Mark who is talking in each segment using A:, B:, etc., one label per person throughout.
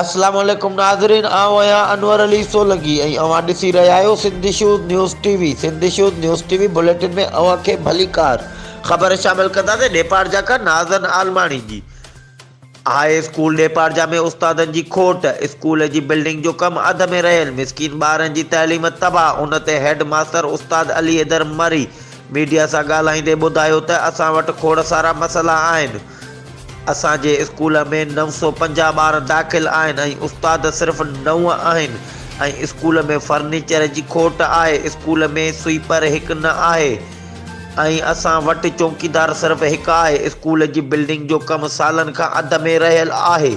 A: اسلام عليڪم ناظرين آئون آهيان انور علي سولنگي ۽ اوهان ڏسي رهيا آهيو Sindh issues news T V Sindh issues news T V bulletin ۾ اوهان کي ڀليڪار خبر شامل ڪنداسين ڏيپارجا کان نازن عالماڻي جي هاء اسڪول ڏيپارجا ۾ استادن جي کوٽ اسڪول جي بلڊنگ جو ڪم اڌ ۾ رهيل مسڪين ٻارن جي تعليم تباهه ان تي هيڊ ماستر استاد علي حيدر مري ميڊيا سان ڳالهائيندي ٻڌايو ته اسان وٽ کوڙ سارا مسئلا آهن اسان جي اسڪول ۾ 950 ٻار داخل آهن ۽ استاد صرف نو آهن ۽ اسڪول ۾ فرنيچر جي کوٽ آهي، اسڪول ۾ سوئيپر هڪ نه آهي ۽ اسان وٽ چوڪيدار صرف هڪ آهي، اسڪول جي بلڊنگ جو ڪم سالن کان اڌ ۾ رهيل آهي.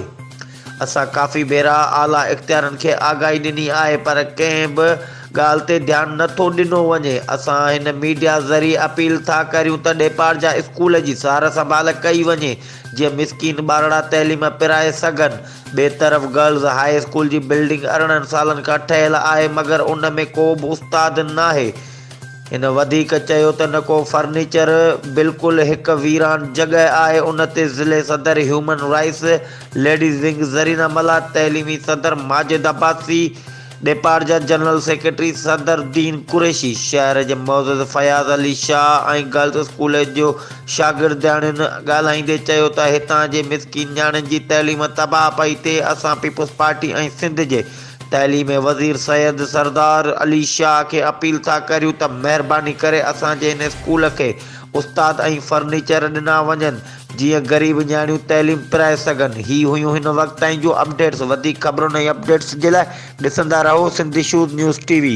A: اسان ڪافي ڀيرا اعليٰ اختيارن کي آگاهي ڏني آهي پر ڪنهن به ڳالهه تي ڌيان نه ٿو ڏنو وڃي. اسان هن ميڊيا ذريعي اپيل ٿا ڪريون ته ڏيپارجا اسڪول جي سار سنڀال ڪئي وڃي جيئن مسڪين ٻارڙا تعليم پرائي سگهن. ٻئي طرف گرلز هاء اسڪول جي بلڊنگ 18 سالن کان ٺهيل آهي مگر ان ۾ ڪو به استاد ناهي. هن وڌيڪ چيو ته نه ڪو فرنيچر بلڪل هڪ ويران جڳهه آهي ان تي ضلعي صدر human rights ladies wing Zarina Mallah, تعليمي صدر ماجد عباسي، ڏيپارجا جنرل سيڪريٽري صدر الدين قريشي، شهر جي معزز فياض علي شاهه ۽ گرلز اسڪول جو شاگردياڻين ڳالهائيندي چيو ته هتان جي مسڪين نياڻين جي تعليم تباهه پئي ٿئي اسان پيپلز پارٽي ۽ سنڌ جي تعليمي وزير سيد سردار علي شاهه کي اپيل ٿا ڪريون ته مهرباني ڪري اسان جي هن اسڪول کي استاد ۽ فرنيچر ڏنا وڃن جيئن غريب نياڻيون تعليم پرائي سگهن. هي هيون هن وقت تائين جون اپڊيٽس وڌيڪ خبرن ۽ اپڊيٽس جي لاء ڏسندا رهو Sindh issues news T V.